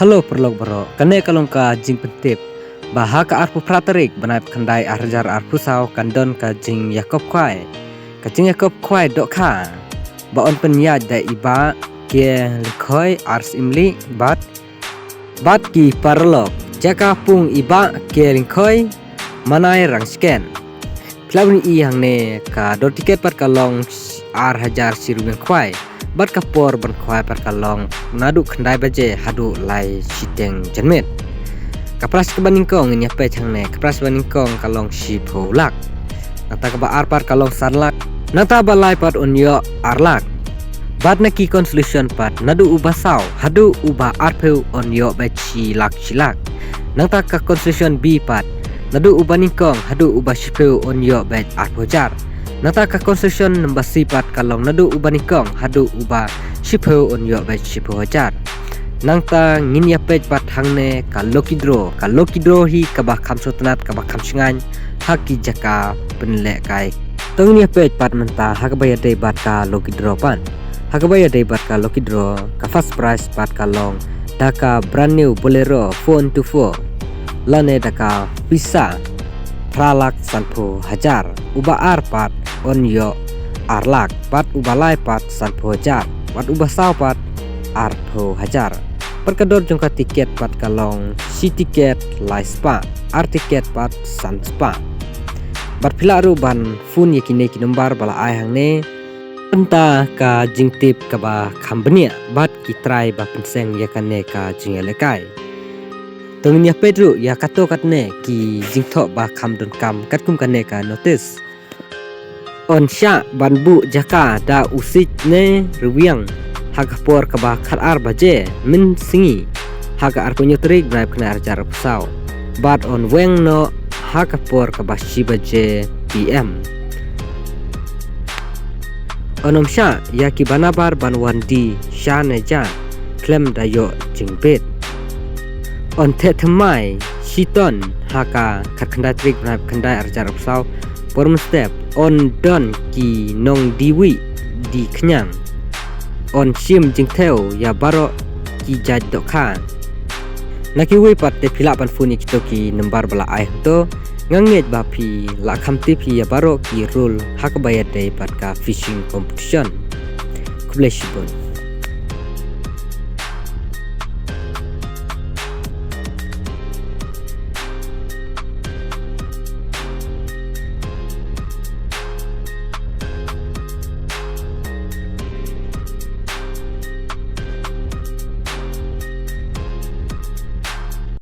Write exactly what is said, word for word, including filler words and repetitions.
Hello paralok baroh, kane ka long ka jingpyntip ba ha ka arphew phra tarik bnai khyndai ar hajar arphew saw kan don ka jingïakop khwai. Ka jingïakop khwai dohkha ba yn pynïaid da i Bah K Lyngkhoi, Ars Imli bad bad ki paralok. Jaka pung i Bah K Lyngkhoi, Manai Rangshken. Phi lah ban ïohi hangne ka dor tiket pat ka long ar hajar shi ruh weng khwai. Bad ka por ban khwai pat ka long naduh khyndai baje haduh lai shiteng janmiet. Ka prize kaba nyngkong ngin ïa peit hangne, ka prize ba nyngkong ka long shiphew lak. Nangta kaba ar pat ka long san lak. Nangta ba lai pat yn ïoh ar lak. Bad na ki consolation pat naduh uba saw haduh uba arphew yn ïoh beit shi lak shi lak. Nangta ka consolation B pat naduh uba nyngkong haduh uba shiphew yn ïoh beit arphew hajar. Nangta ka consolation number C pat ka long naduh uba nyngkong haduh uba shiphew yn ïoh beit shiphew hajar. Nangta ngin ïa peit pat hangne ka lucky draw, ka lucky draw hi kaba kham sngewtynnat kaba kham shngaiñ ha ki jaka pynlehkai. To ngin ïa peit pat mynta ha kaba ïadei bad ka lucky draw pat. Ha kaba ïadei bad ka lucky draw, ka first prize pat ka long da ka brand new Bolero four into four lane da ka pisa phra lak sanphew hajar. Uba ar pat yn ïoh ar lak, bad uba lai pat sanphew hajar, bad uba saw pat arphew hajar. Bad ka dor jong ka tiket pat ka long shi tiket lai spah, ar tiket pat san spah. Bad phi lah ruh ban phone ïa kine ki number ba la ai hangne. Mynta ka jingtip kaba kham bniah bad ki trai ba pynseng ïa kane ka jingïalehkai. To ngin ïa peit ruh ïa kato katne ki jingthoh ba kham donkam katkum kane ka notice. Yn shah ban buh jaka da u siej ne rwiang ha ka por kaba khatar baje mynsngi ha ka arphew hynñiew tarik bnai khyndai ar hajar arphew saw. Bad yn weng noh ha ka por kaba shi baje P M. Yn ym shah ïa ki banabar ban wan die sha ne ja khlem da ïoh jingbit. Yn theh thymmai shiton ha ka khatkhyndai tarik bnai khyndai ar hajar arphew saw por mynstep. Yn don ki nongdie wih die khñiang. Yn shim jingthew ïa baroh ki jait dohkha. Na kiwei pat te phi lah ban phone ïa kito ki number ba la ai hangto. Nga ngeit ba phi lah kham tip hi ïa baroh ki rule ha kaba ïadei bad ka fishing competition. Khublei shibun.